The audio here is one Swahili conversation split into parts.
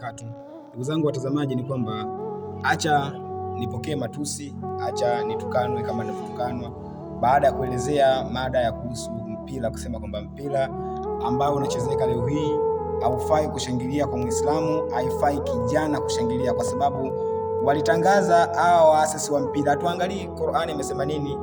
Wabarakatuh. Ndugu zangu watazamaji, ni kwamba acha nipokee matusi, acha nitukanwe kama ninavyotukanwa, baada ya kuelezea mada ya kuhusu mpira, kusema kwamba mpira ambao unachezeka leo hii haufai kushangilia kwa Muislamu, haifai kijana kushangilia, kwa sababu walitangaza hawa waasisi wa mpira. Hatuangalii Qur'ani imesema nini,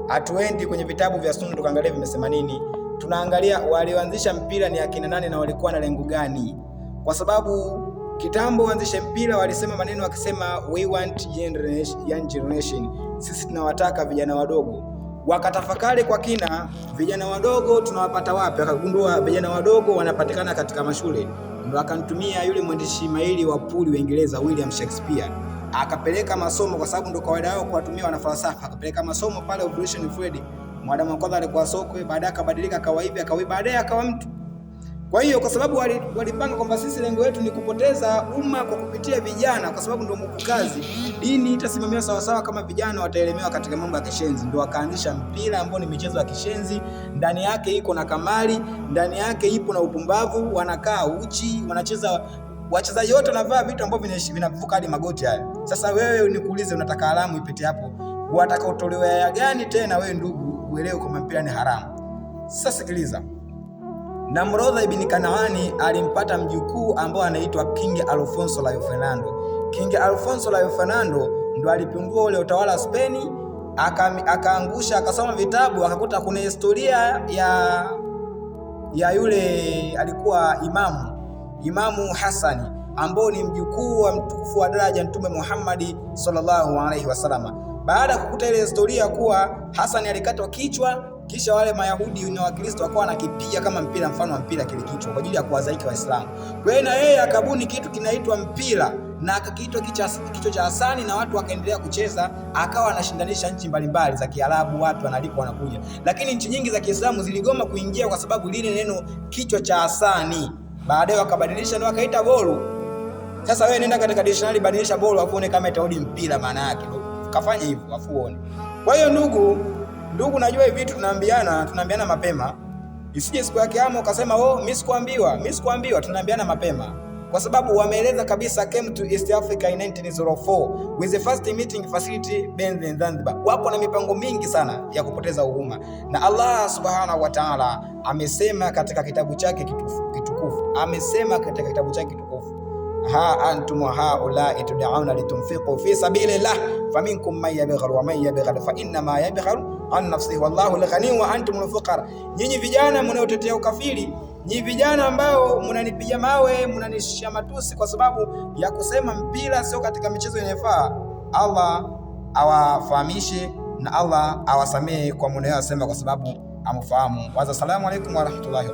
hatuendi kwenye vitabu vya Sunna tukaangalia vimesema nini. Tunaangalia walioanzisha mpira ni akina nani na walikuwa na lengo gani, kwa sababu kitambo waanzishe mpira walisema maneno wakisema, we want generation, young generation, sisi tunawataka vijana wadogo. Wakatafakari kwa kina, vijana wadogo tunawapata wapi? Wakagundua vijana wadogo wanapatikana katika mashule. Ndo akamtumia yule mwandishi mahiri wa puli Uingereza William Shakespeare akapeleka masomo, kwa sababu ndo kawaida yao kuwatumia wanafalsafa. Akapeleka masomo pale Operation Fred. Mwadamu wa kwanza alikuwa sokwe, baadaye akabadilika akawa hivi, akawa hivi, baadaye akawa mtu. Kwa hiyo kwa sababu walipanga kwamba sisi lengo letu ni kupoteza umma kwa kupitia vijana, kwa sababu ndio nguvu kazi. Dini itasimamiwa sawasawa kama vijana wataelemewa katika mambo ya kishenzi. Ndio wakaanzisha mpira ambao ni michezo ya kishenzi, ndani yake iko na kamari, ndani yake ipo na upumbavu, wanakaa uchi, wanacheza wachezaji wote wanavaa vitu ambavyo vinavuka hadi magoti haya. Sasa wewe nikuulize, unataka haramu ipite hapo? Wataka utolewe aya gani tena wewe ndugu, uelewe kwamba mpira ni haramu? Sasa sikiliza. Namrodha ibn Kanaani alimpata mjukuu ambao anaitwa King Alfonso la Fernando. King Alfonso la Fernando ndo alipindua ule utawala wa Spain, akaangusha, akasoma vitabu, akakuta kuna historia ya yule alikuwa Imamu Hasani ambao ni mjukuu wa mtukufu wa daraja Mtume Muhammad sallallahu alaihi wasallam. Baada ya kukuta ile historia kuwa Hasani alikatwa kichwa, kisha wale Mayahudi na Wakristo wakawa wanakipiga kama mpira, mfano wa mpira kile kichwa kwa ajili ya kuwazaiki Waislamu. Kwa hiyo na yeye akabuni kitu kinaitwa mpira na akakiitwa kichwa cha Hasani, na watu wakaendelea kucheza, akawa anashindanisha nchi mbalimbali za Kiarabu, watu wanalipwa wanakuja, lakini nchi nyingi za Kiislamu ziligoma kuingia kwa sababu lile neno kichwa cha Hasani. Baadaye wakabadilisha na wakaita bolu. Sasa wewe nenda katika dictionary, badilisha bolu afu uone kama itarudi mpira maana yake. Kafanya hivyo afu uone. Kwa hiyo ndugu, najua hivi vitu tunaambiana mapema. Isije siku ya kiyama ukasema oh, mimi sikuambiwa, mimi sikuambiwa. Tunaambiana mapema kwa sababu wameeleza kabisa, came to East Africa in 1904 with the first meeting facility Benz in Zanzibar. Wapo na mipango mingi sana ya kupoteza umma, na Allah subhanahu wa ta'ala amesema katika kitabu chake kitukufu, amesema katika kitabu chake kitukufu, ha antum haulai tud'auna litunfiqu fi sabilillah faminkum man yabghal wa man yabghal fa inna yabghalu an nafsihi wallahu al-ghani wa antum al-fuqara. Nyinyi vijana mnaotetea ukafiri, nyinyi vijana ambao mnanipiga mawe, mnanishia matusi kwa sababu ya kusema mpira sio katika michezo inayofaa, Allah awafahamishe na Allah awasamehe kwa mnayosema, kwa sababu amfahamu. Wassalamu alaikum warahmatullahi.